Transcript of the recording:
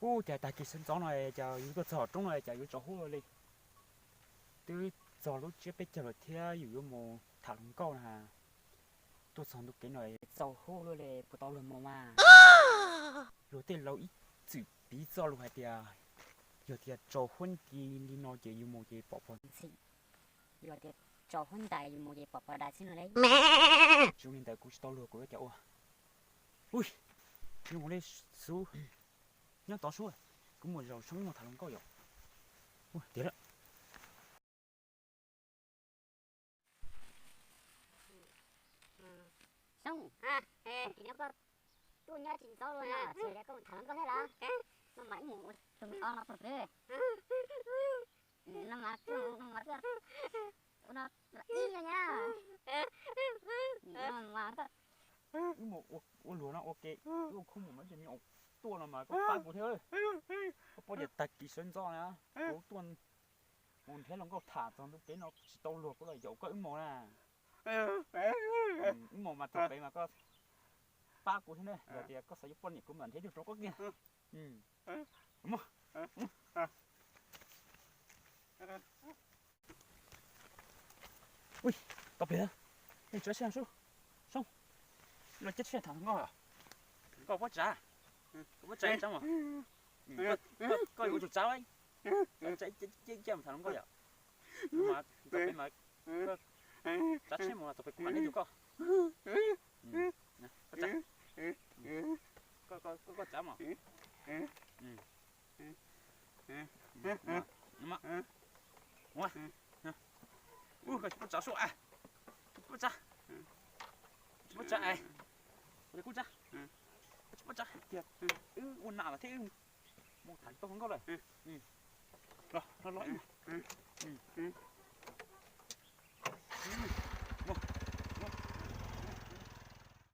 Ub, cas tag kis sawv ntxov no cas yus tuaj txog roob no cas yuav tsaus huab li. Twb txog lub tsiab peb caug lawm thiab yus yuav mus tham hluas nkauj na. Tuaj txog ntu kev no txaus huab luaj li, puas tau luag mus mas? Luag tej laus ib txwm piv txoj lus hais tias yog tias tsaus huab nti li no ces yus mus ces pom pog ntxhi, yog tias tsaus huab ntais yus mus ces pom pog dais xwb no li. Tsis ua li ntawd kuv tsis tau luag kuv yuav cas ua. Ui, yus mus li xub, nyob tod xwb, kuv mus zaum soob mus tham hluas nkauj yom. Tiag lawm. Soob, koj tuaj nyob tsis ntxov li no, tsis yog koj tham hluas nkauj thiab los? No mas ib mus ua tus me o no pog peb. No mas, no mas, ua no ib no nyab. No mas koj, wb mus ua luag no ua ke, wb ua khub mus mas tsis me o tuaj no mas koj pab kuv thiab. Koj paub tias tag kis sawv ntxov na, kuv tuaj mus nrhiav hluas nkauj tham txog ntu kev no tsis tau luag kuv los yaum koj wb mus na. Wb mus mas txog pem mas koj pab kuv thiab na, yog tias koj xav yuav poj niam kuv mam nrhiav ib tug rau koj kiag. Mus. Ui, tau pem, nej tsav seb sub, soob, los cab seb tham nkauj, nkauj pob tsav, pob tsav ib tsav mas, koj yuav ua tus tsav, tsav ib ce mus tham nkauj yom, mas tau pem mas, tsav tsheb mus tau pem kuv mam nrhiav tus koj, koj tsav, koj tsav mas. Ua koj tsis paub tsav sub, tsis paub tsav, tsis paub tsav es, koj tsis paub tsav, tiag, wb ua nam los thiab, mus tham tau hluas nkauj lawm. Los, los, los.